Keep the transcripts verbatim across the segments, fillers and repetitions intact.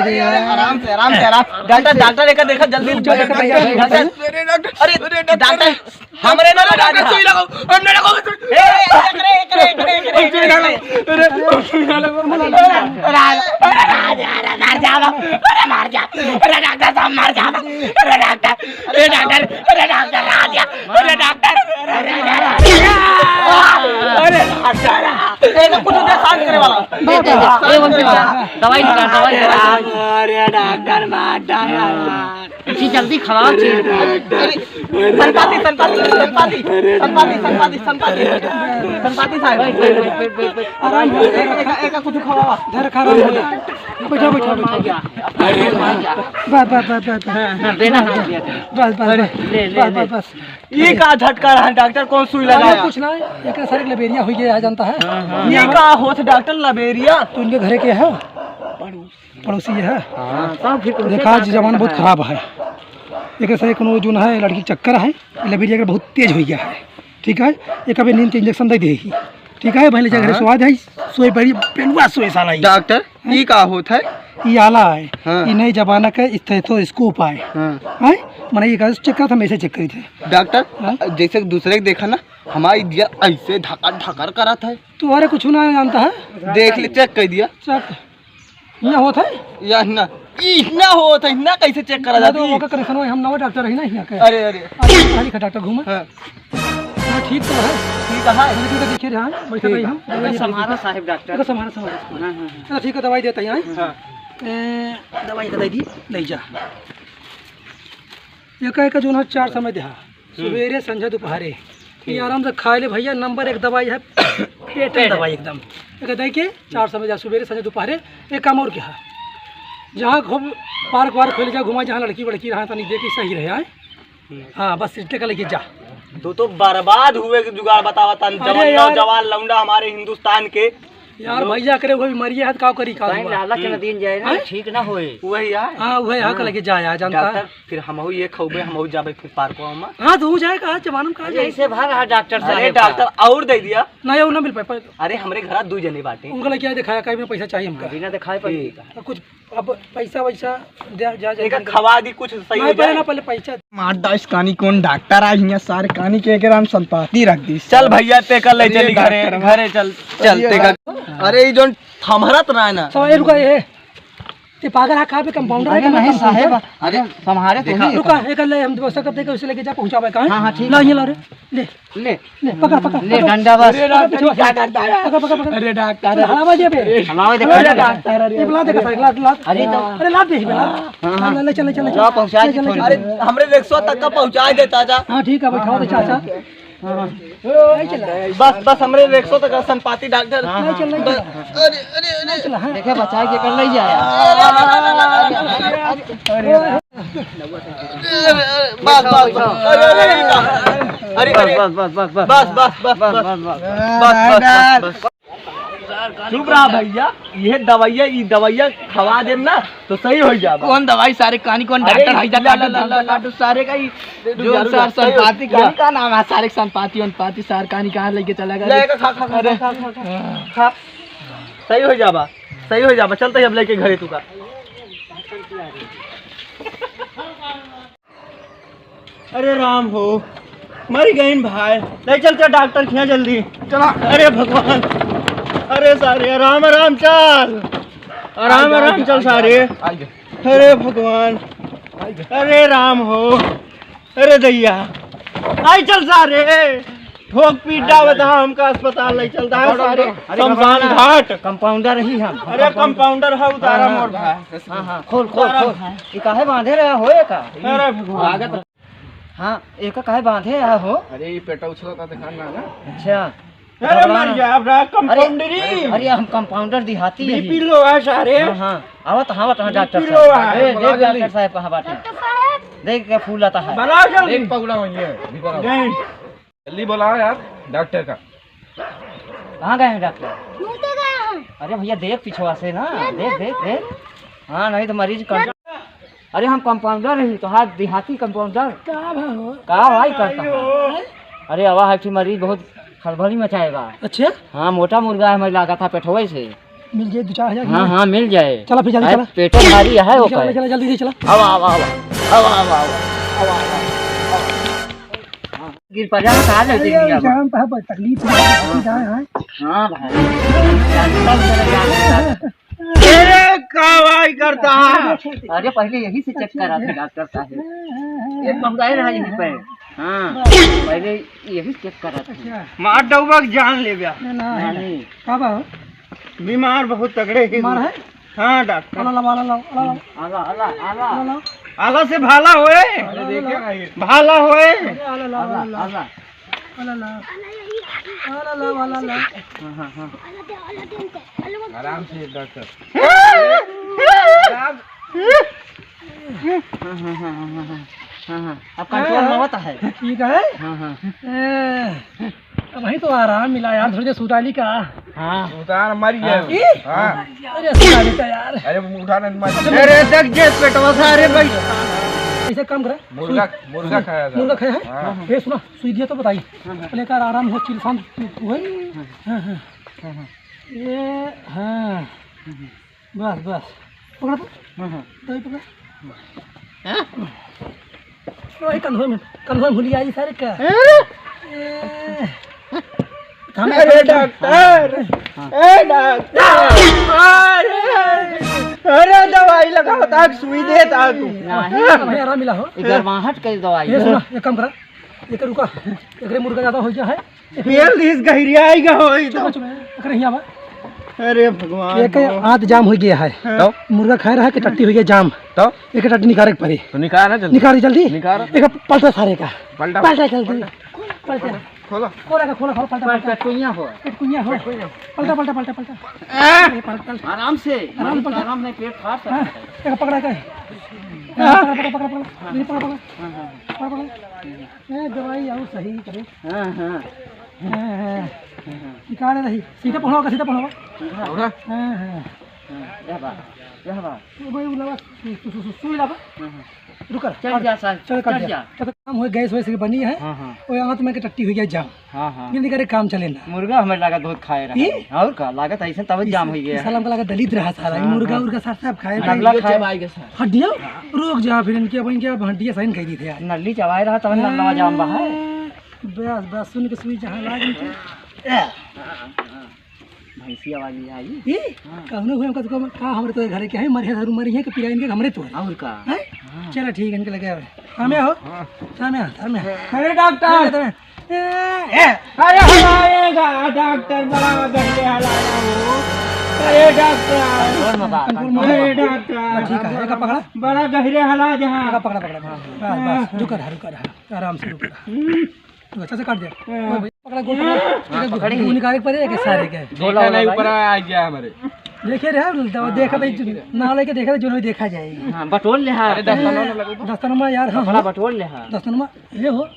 अरे, अरे, यार। आराम से, आराम से, आराम। डॉक्टर, डॉक्टर, एका देखा जल्दी। डॉक्टर, डॉक्टर, अरे, डॉक्टर, हमरे ना लगा दे। सुई लगाओ, हमने लगाओ। ए, ए, एकरे, एकरे, एकरे, एकरे। अरे, सुई ना लगाओ। अरे, अरे, अरे, अरे, मर जावा, अरे, मर जावा, अरे, मर जावा, अरे, डॉक्टर साहब, मर जावा, अरे, डॉक्टर, अरे, डॉक्टर, अरे, डॉक्टर, आ गया, अरे, डॉक्टर, अरे, अरे, अरे, अरे, डॉक्टर, ए, तो कुछ दे, सांस करे वाला। दे, दे, दे, ए, वो दे, दवाई निकाल, दवाई निकाल। अरे, डॉक्टर, मार डाला। इसी जल्दी खवाओ, चीज। संपाती, संपाती, संपाती, संपाती, संपाती, संपाती, संपाती साहब। बैठ, बैठ, बैठ, बैठ, बैठ। आराम हो, एक, एक, एक कुछ खवावा। धर, खा रहा हूँ। बैठो, बैठो, बैठो। बस, बस, बस, बस, बस। हाँ, हाँ, बेना हाथ दिया था। बस, बस, अरे, बस। ले, ले, बस, ले। बस, बस। ये का झटका रहा है डॉक्टर, कौन सुई अरे, लगाया? कुछ ना, एक सारे लबेरिया हुई है, आ जानता है। हाँ, हाँ। ये का होत डॉक्टर लबेरिया? तो इनके घरे के है? पड़ोसी है। हाँ, तब फिर तुमसे देखा, बात आज जमाना बहुत करता है। खराब है। एक ऐसा एक नो जोन है, लड़की के चक्कर है, लबेरिया के बहुत तेज हो गया है। ठीक है, एक अभी नींद के इंजेक्शन दे दे ही। ठीक है, पहले जाकर हाँ। सोवा दे, सोए पड़ी, पेलुआ सोए साला ही। डॉक्टर, हैं? ई का होत है? ई आला है, हाँ। ई नए जमाना का स्टेथोस्कोप है। हाँ। हैं? मने ये का चेक करत, हम ऐसे चेक करी थे। डॉक्टर, हाँ? जैसे दूसरे के देखा ना, हमारी दिया ऐसे ढकर ढकर करत है। तुम्हारे कुछ ना जानता है? देख ले, चेक कर दिया। चेक। हियाँ होत है? या हिना, ई हिना होत है, हिना कैसे चेक करा ना जाती? तो ओकर कनेक्शन होई, हम नवा डॉक्टर रही ना हियाँ के। अरे, अरे। अरे, खाली का डॉक्टर घूमे। हाँ। हाँ, ठीक तो है। ठीक है। अरे, ठीक है, देखिए, हाँ, बैठा ठीक रही है। हम। एकर संभारा साहेब डॉक्टर। एकर संभारा, संभारा। हाँ, हाँ, हाँ। चलो, ठीक है, दवाई देता ही, हाँ। हाँ। ए, दवाई का दे दी, ले जा। एका, एका जो ना चार समय देहा। हम्म। सुबेरे, संझा, दुपहरे। ठीक। ये आराम से खाए ले भैया, नंबर एक दवाई है, पेट में पेट। दवाई एकदम। एक दे के चार समय जा, सुबेरे, संझा, दुपहरे, एक काम और क्या है, जहाँ घूम, पार्क वार्क खोले जा, घुमा, जहाँ लड़की वड़की रहा, तनी देख के सही रहे, आए? हम्म। हाँ, बस सीटे का लेके जा। तो, तो बर्बाद हुए के जुगाड़ बतावा तन, अरे जवान यार। नौजवान लौंडा हमारे हिंदुस्तान के। यार, लोग भैया करे, वो बीमारी है, तो का करी, का कहीं हुआ? लालच न हम्म। दीन जाए ना, हैं? ठीक ना होए। वही यार। हाँ, वही, हाँ, हाँ। लगे जाए, आ, जानता डॉक्टर, है। फिर हमहू ये खौबे, हमहू जाबे फिर पार्कवा में। हाँ, तो हो जाए, कहा जमाना में कहा अरे, जाए। ऐसे भाग रहा डॉक्टर अरे, साहब का। डॉक्टर, और दे दिया। नहीं, और ना मिल पाए, पर अरे, हमरे घरा दू जने बाटे। उनका लगे क्या दिखाया, कहीं में पैसा चाहिए हमका। बिना दिखाए पर ठीक। तो कुछ अब पैसा वैसा दे, जा, जा, एका जा। खवा दी, कुछ सही नहीं, हो पहले जाए। ना, पहले पैसा। मार दा इस कानी कौन डॉक्टर आ हियाँ, सारे कानी के, के राम संपाती रख दी। चल भैया, ते कर ले अरे चली घरे, डॉक्टर बा। घरे चल, चल अरे ते कर। अरे, ये जोन थमहरत रहा है ना। सवाल रुका, ये, ये पागल है, कहाँ पे कंपाउंडर है अरे कि नहीं कंपाउंडर? साहेब, अरे संभारे तो देखा। नहीं। रुका, ये कर ले, हम व्यवस्था करते हैं, उसे लेके जा, पहुँचा भाई, कहाँ? हाँ, हाँ, ठीक ला, है। ये ला रे, ले। ले। ले, पकड़, पकड़, ले, पकड़। डंडा बस। अरे डॉक्टर, पकड़, क्या डंडा है? पकड़, पकड़, पकड़। अरे डॉक्टर। चल, हलावा दे बे। अरे हलावा दे, अरे पकड़। डॉक्टर, अरे। ये बुला दे, कसर, ला, ला। अरे तो। अरे ला दे, बे, ला। हाँ, हाँ। ला, ले, चल, ले, चल, ले, ला, चल। पहुँचा ले, दे चल, ले, थोड़ी चल। देर। अरे, हमरे रिक्शा तक का पहुँचा देता जा। हाँ, ठीक है, बैठाओ तो चाचा। हाँ, हाँ। ले चल। बस, बस, हमरे रिक्शा तक का संपाती डॉक्टर। हाँ, ले चल, ले बस, चल। अरे, अरे, अरे। ले चल, हाँ। देखे, बचाए के कर ले जाए। अरे, अरे, अरे, अरे, अरे। अरे, अरे, बस, बस, बस। अरे, अरे, अरे, अरे। बस, बस, बस, बस, बस। बस, बस, बस, बस, बस। बस, बस, बस, बस। चुप रहा भैया, ये दवाइया, ई दवाइया खवा देम ना, तो सही हो जाबा। कौन दवाई सारे कानी, कौन अरे, डॉक्टर है, ला, ला, डॉक्टर ला, ला, ला। काटू सारे का ही। रुक जो जा, रुक जा, सार सही हो संपाती, जा। कानी का नाम है सारे संपाती, अनपाती सार कानी कहाँ लेके चला गया? ले, खा, खा, खा, अरे। खा, खा, खा, खा। सही हो जाबा, सही हो जाबा। चलते ही अब लेके घरे तू का। अरे राम हो, मर गईन भाई, ले चल, चल डॉक्टर खिया जल्दी। चला। अरे भगवान, अरे सारे, आराम, आराम चल, आराम, आराम चल सारे। अरे भगवान, अरे राम हो, अरे दैया, आई चल सारे, ठोक पीट डावत है हमका, अस्पताल ले चलता है सारे, अरे शमशान घाट। कंपाउंडर ही हम। अरे कंपाउंडर है, उतारा हाँ, मोर भाई। हाँ, हाँ, खोल, खोल, उतारा खोल। भाई। ये काहे बांधे रहा होए का? अरे भगवान। हाँ, एका काहे बांधे रहा हो? अरे ये पेटा उछला था, देखा ना, ना। अच्छा। अरे मर जा, अब रहा अरे, कंपाउंडरी। अरे, हम कंपाउंडर देहाती है। बीपी लो है सारे। हाँ, हाँ। आवत, आवत, हाँ, डॉक्टर बीपी साहब। लो है। ए, देख डॉक्टर साहब कहाँ बाटे। डॉक्टर साहब। देख के फूल आता है। बुलाओ जल्दी। देख पगला हुई है, भीतर आओ। नहीं। जल्दी बुलाओ यार, डॉक्टर का। कहाँ गए हैं डॉक्टर? मुँह तो गए हैं। अरे भैया, देख पिछवा से ना, ये देख, देख, देख, देख। देख। हाँ, नहीं तो मरीज कर। अरे हम कंपाउंडर ही, तोहार देहाती कंपाउंडर। का भा हो? का भाई करता है? अरे आवा है कि मरीज बहुत खलबली मचाएगा। अच्छा? हाँ, मोटा मुर्गा है, हमें लगा था पेटवे से। मिल जाए दो चार हजार हाँ, की। हाँ, मिल जाए। चला फिर जल्दी अरे, चला। पेटो भारी है चला, ओकर। चला, जल्दी से चला। आवा, आवा, आवा। आवा, आवा, आवा। आवा, आवा, आवा। गिर पड़ा है, कहाँ ले अरे, जाएंगे अब? जान तो है, पर तकलीफ है, जान है। हाँ भाई। अरे, का भाई करता है? अरे, पहले यही से चेक करा था डॉक्टर साहब। ये पहुँचाए रहा यहीं पे। हाँ, पहले यही चेक करा था। अच्छा। मार डउबा के जान ले गया। ना, ना, है ना। नहीं। का बा हो? बीमार बहुत तगड़े ही। बीमार है? हाँ, डॉक्टर। आला लाओ, आला लाओ, आला लाओ। आला, आला, आला। आला लाओ। आला से भाला होए। अरे, देखे ना ये। भाला होए। अरे, आला लाओ, आला, आला लाओ। आला। आला लाओ। आला लाओ, आला लाओ। हाँ, हाँ, हाँ। आराम से डॉक्टर। आराम। हाँ, हाँ, हाँ। अब कंट्रोल में होता है। ठीक है। हाँ, हाँ। ए, अब वही तो आराम मिला यार, थोड़ी देर सुता ली का? हाँ। उतार मारी हाँ। है। ई? हाँ। अरे सुता लेता यार। अरे उठा ना मार। अरे देख जे पेटवा से, अरे भाई। ऐसे काम करे। मुर्गा, सुई। मुर्गा खाया था। मुर्गा खाया है? हाँ। ये सुना, सुई दिया तो बताई। हाँ, हाँ। लेकर आराम हो, चिल शांत हुए। हाँ, हाँ। हाँ, हाँ। ये, हाँ। बस, बस। पकड़ा तो। हाँ, हाँ। तो ही पकड़ा। हाँ? वही कंधे में, कंधे में भूली आई सारे का। हाँ? ए, थामे अरे थामे डॉक्टर, हाँ। ए डॉक्टर, अरे, अरे दवाई लगावत, आग सुई देत आ तू। नहीं। भाई आराम मिला हो। ये गर्माहट के दवाई ये है। सुना, एक काम करा, एक रुका, एकरे मुर्गा ज्यादा हो गया है, पेल दिस गहिरियाई गा होई तो। चुप, चुप, एकरे हिया बा। अरे भगवान एक हो। आंत जाम हो गया है। हाँ। तो? मुर्गा खाए रहा कि टट्टी हो गया जाम। तो? एक टट्टी निकाले के पड़ी। तो निकाल ना जल्दी। निकाल जल्दी। निकाल। एक पलटा सारे का। पलटा। पलटा जल्दी। पलटा। खोलो। खोला का, खोला, खोला, पलटा, पलटा, पलटा। पेटकुइया हो। पेटकुइया हो। पेटकुइया। पलटा, पलटा, पलटा, पलटा। आ! ये पलटा। आराम से। आराम से पलटा। आराम नहीं, पेट फाड़ सकता हाँ, है। एक पकड़ा का। हाँ। पकड़ा, पकड़ा, पकड़ा, पकड़ा। ये पकड़ा, पकड़ा। हाँ, हाँ। पकड़ा, पकड़ा। ए, दवाई आउ सही करे। हाँ, हाँ। हाँ, हाँ। हाँ, हाँ। निकाले रही। सीधा पकड़ो, सीधा पकड़ो। हाँ। हाँ, हाँ। हाँ, यह बात, यह बात। तो भाई, वो लावा, सु-, सु-, सु-, सुई लावा। हाँ, हाँ। रुका, चल काट, जा, सर, चल, काट चल जा। जा। तो काम हो, गैस वैस के बनी है। हाँ, हाँ। वो आंत में के टट्टी हो गया जाम। हाँ, हाँ। ये निकाले काम चले ना। मुर्गा हमें लागत बहुत खाए रहा ई? है। और का, लागत ऐसे तब जाम हो गया। साला हमको लगा दलित रहा साला, हाँ, मुर्गा हाँ। उर्गा सार सब खाए। नल्ला खाए। हड्डियाँ? हाँ। रुक जा, फिर इनके, अब इनके अब हड्डियाँ साइन कह दी थे यार। नल्ली चबाए रहा तब नल्ला जाम बहा है। हाँ, बस, बस, सुन के सुई जहाँ लाग गई थी। भैंसी आवाज नहीं आई। ई? हाँ। कौनो हुए हमका तो कम, का हमरे तो घरे के है, मरे हरु मरी है, कि पिराइन के हमरे तो है। और का? हैं? हाँ। चला ठीक है, इनके लगे आवे। सामने हो? हाँ। सामने आ, सामने आ। अरे डॉक्टर! ए, ए, अरे हलाएगा डॉक्टर, बड़ा गहिरे हलाया हो। अरे डॉक्टर! कंट्रोल में बा, कंट्रोल में बा। अरे डॉक्टर! ठीक है, एका पकड़ा। बड़ा गहिरे हला जहाँ। एका पकड़ा, पकड़ा, पकड़ा। बस, बस, रुका रहा, रुका रहा। आराम से रुका रहा। तो अच्छा से काट दिया। हाँ। ओ भाई, पकड़ा, गोल पकड़ा। हाँ, पकड़ी। वो निकाले के पड़े, एक सारे के। झोला देखा नहीं, ऊपर आ गया हमारे। देखे रे, दवा हाँ, देखा हाँ, था, देखे रे। ना लेके देखा था, जो नहीं देखा जाए। हाँ, बटोर ले, हाँ। अरे, दस्ताना ना लगो तो। दस्ताना यार, हाँ, कपड़ा हाँ। बटोर ले, हाँ। दस्ताना ये हो,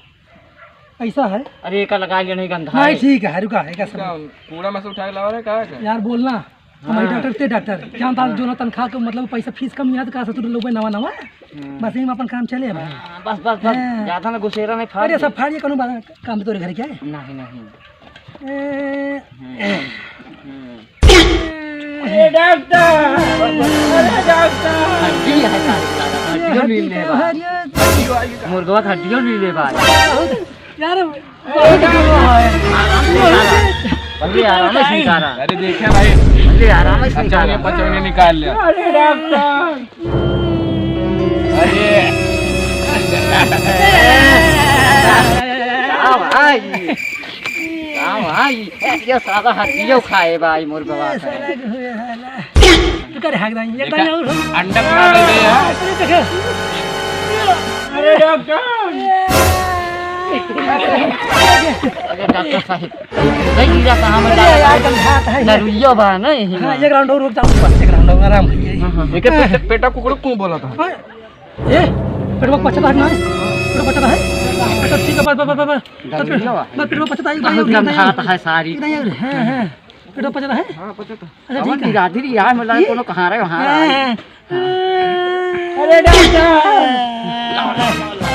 ऐसा है। अरे, एका लगा लिया, नहीं गंधा नहीं, है। ठीक है, रुका, एक इसका कूड़ा में से उठा के लावा रहे, कहाँ का? यार, बोलना। हमारे हाँ। डॉक्टर थे, डॉक्टर। जानता हाँ। जो ना तनख्वाह के, मतलब, पैसा फीस कम नहीं आता, कहाँ से तू लोग नवा, नवा? हम्म। बस यही में अपन काम चले अब। हाँ, बस, बस, बस। हाँ। ज्यादा ना गुसेरा नहीं, फाड़ अरे, दे। सब फाड़िए, कोनो बात, काम तोरे घर क्या है? नहीं, नहीं। ए, हम्म। हम्म। अरे डॉक्टर! अरे डॉक्टर! हड्डी है सारे का, ये हड्डियों हड्डी लीले का बा। है, ये मुर्गवा के हड्डियों लीले बा। यार, बहुत यार, पहले आराम से निकाला। अरे देखिए भाई। पहले आराम से अच्छा, निकाला। ये पचौने निकाल लिया। अरे डॉक्टर। अरे। आओ भाई। आओ भाई। ये सारा हड्डियों खाए भाई मुर्गवा का। तू कर हक दाई, ये देखा? दाई और हम। अंडा खा गए यार। अरे डॉक्टर। अरे डॉक्टर साहब, नहीं गिरा था, हम अरे यार, गंधात है ये। नरुइया बा ना यही हाँ, में। एक round और रुक जाओ, बस एक round और आराम है ये। हाँ, हाँ, हाँ। एके पेट, पेटा कुकड़ू क्यों बोला था? हाँ, ए, पेटवा पचता है ना? पेटवा पचता है? अच्छा, ठीक है, बस, बस, बस, बस, बस। नरुइया बा। बस, पेटवा पचता है, एक दाई और, एक दाई और। गंधात है सारी। एक दाई और, हाँ, हाँ। पेटवा पचता है? हाँ, पचता। अच्छा, ठीक है। धीरे धीरे यार, मतलब, ये? कोनो कहाँ रहे, वहाँ रहे। हाँ, हाँ। अरे डॉक्टर!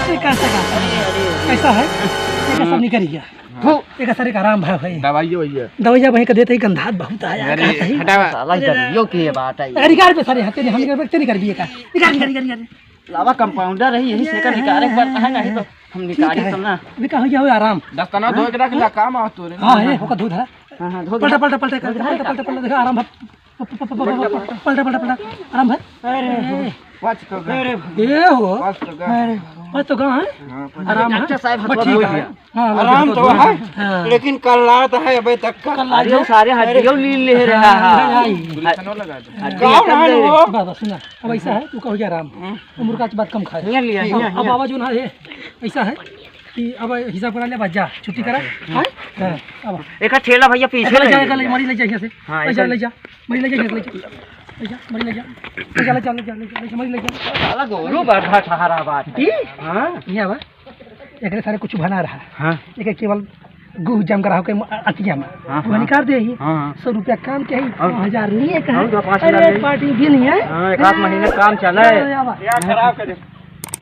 अरे, कैसा, कैसा? कैसा सब निकल गया? थू। एक सारे का आराम भाई, भाई। दवाइयो भैया। दवाइया भाई का देते ही गंधात बहुत आया, अरे, कहता ही। हटावा। साला अरे, इधर यो की ये बात आई। अरे, निकाल बे सारे, हत्ते नहीं, हम निकाल बे, तेरी कर दिए का। निकाल, निकाल, निकाल, निकाल। लावा कंपाउंडर है, यही से का निकाले के पड़ता है, नहीं तो हम ठीक निकाली है। तो ना। अभी का हो गया, हो आराम। दस्ताना धो के रख ला, काम आवत तोरे। हाँ, ये होगा धो धरा। हाँ, हाँ, धो पलटा, धरा। पलटा, पलटा, पलटा, पलटा, पलटा, देखा, आराम है। प-, प-, प-, प-, प-, प-, पलटा, पलटा, पलटा, आराम है। अरे, पाँच तो गए। अरे, ये हो। पाँच तो गए। अरे, पाँच तो गए हैं? हाँ, पाँच। आराम है। डॉक्टर साहब, बस हाथ ठीक धो है। दिया। हाँ, आराम तो है, हाँ। लेकिन कल रात है अबे तक का। कल रात अरे, वो है। सारे हड्डियों ली ले रहा हाँ, है। हाँ, हाँ। गुलछनो लगा दो। हड्डी गाँव निकल ना गई। हो। बस, बस, सुना। अब ऐसा है, तू कहो कि आराम। हम्म। उम्र का आज बात कम खाए। हियाँ लिया, हियाँ, अब हियाँ। बाबा जो ना है, ऐसा है कि अब हिसाब करा ले, बस जा, छुट्टी करा। हाँ। हाँ, हाँ, अब। एक ठेला भैया पीछे एक ले ले जा, जा। एक ले, मरी ले जा यहाँ से। हाँ, ले जा, एक ले जा। मरी ले जा, ले जा। ले जा, मरी ले जा। ले जा, ले जा, ले जा, ले जा, ले जा, मरी ले जा। साला गोरू बैठा ठहरा बात है। ई? हाँ। यहाँ बा। एकरे सारे कुछ बना रहा। हाँ। एक केवल गुह जम रहा के म-, अतिया में। हाँ, वो हाँ। निकाल दे ही। हाँ, हाँ। सौ रुपया काम के ही, और? पाँच हजार लिए का है। और दो पाँच हजार अरे, ले। पार्टी भी नहीं है। हाँ, एक आध महीने काम चले। अरे, आवा। यार, खराब कर दे।